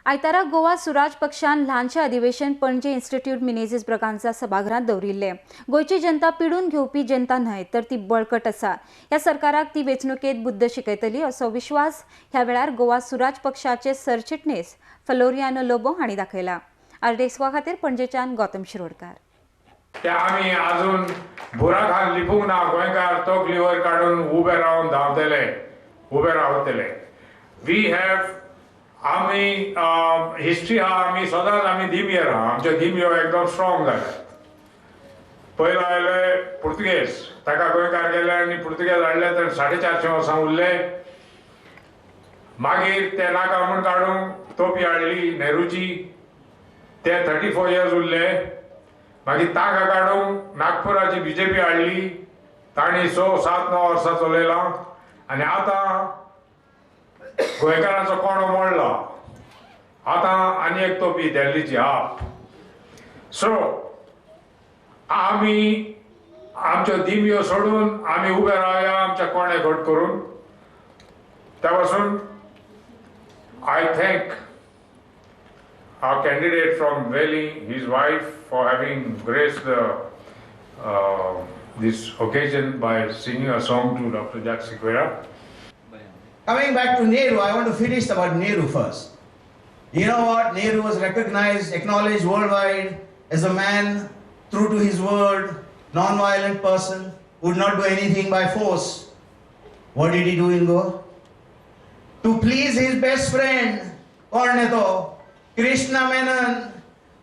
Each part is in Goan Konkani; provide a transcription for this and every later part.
आयतारा गोवा सुराज पक्षान ल्हानशें अधिवेशन पणजे इन्स्टिट्यूट मिनेझीस ब्रगांजा सभाघरांत दवरिल्लें. गोंयची जनता पिडून घेवपी जनता न्हय, तर ती बळकट आसा. ह्या सरकाराक ती वेंचणुकेंत बुद्द शिकयतली असो विश्वास ह्या वेळार गोवा सुराज पक्षाचे सरचिटणीस फ्लोरियानो लोबो हांणी दाखयला. आरडीएक्स गोवा खातीर पणजेच्यान गौतम शिरोडकार. ते आमी अजून बुराखान लिपूंक ना. गोंयकार तकली वयर काडून उबे रावन धांवतले, उबे रावतले. We have आमी हिस्ट्री आहा. आमी सदांच आमी दिमयेर आहा. आमच्यो दिमयो एकदम स्ट्रॉंग जाल्यात. पयलो आयले पुर्तुगेज, ताका गोंयकार गेले आनी पुर्तुगेज हाडले तर 450 वर्सां उरले. मागीर ते नाका म्हूण काडूंक तोपी हाडली नेहरूची, ते 34 इयर्स उरले. मागीर तांकां काडूंक नागपुराची बीजेपी हाडली, तांणी 6, 7, 9 वर्सां चलयलां आनी आतां गोंयकारांचो कोणो मोडला. आतां आनी एक तोपी दिल्लीची आप. सो आमी आमच्यो दिमयो सोडून आमी उबे रावया आमच्या कोणे घट करून. त्या पासून I thank our candidate from Veli, his wife, for having graced this occasion by singing a song to Dr. Jack Sequeira. Coming back to Nehru, I want to finish about Nehru first. You know what? Nehru was recognized, acknowledged worldwide as a man true to his word, non-violent person, would not do anything by force. What did he do in Goa? To please his best friend, कोण तो? Krishna Menon,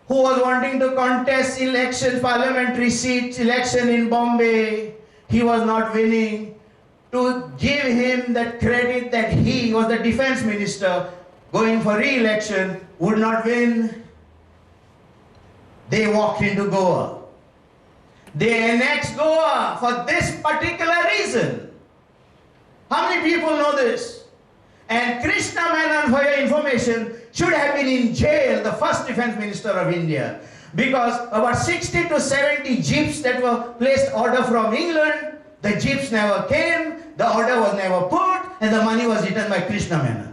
who was wanting to contest election, parliamentary seats election in Bombay. He was not winning. To give him that credit that he was the defense minister going for re-election, would not win. They walked into Goa. They annexed Goa for this particular reason. How many people know this? And Krishna Menon, for your information, should have been in jail, the first defense minister of India, because about 60 to 70 jeeps that were placed order from England, the jeeps never came, the order was never put, and the money was eaten by Krishna Menon.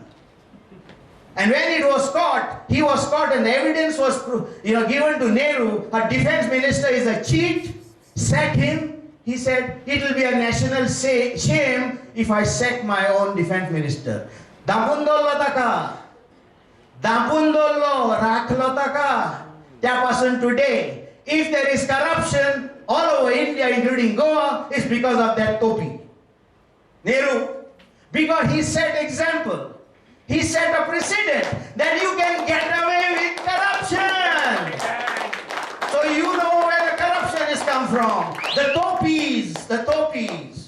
And when it was caught, he was caught and the evidence was given to Nehru. A defense minister is a cheat. Sack him. He said, "It will be a national shame if I sack my own defense minister." दापून दवरलो ताका, दापून दवरलो, राखलो ताका. त्यापासून today, if there is corruption all over India, including Goa, it's because of that topi. Nehru. Because he set example. He set a precedent that you can get away with corruption. So you know where the corruption has come from. The topis, the topis.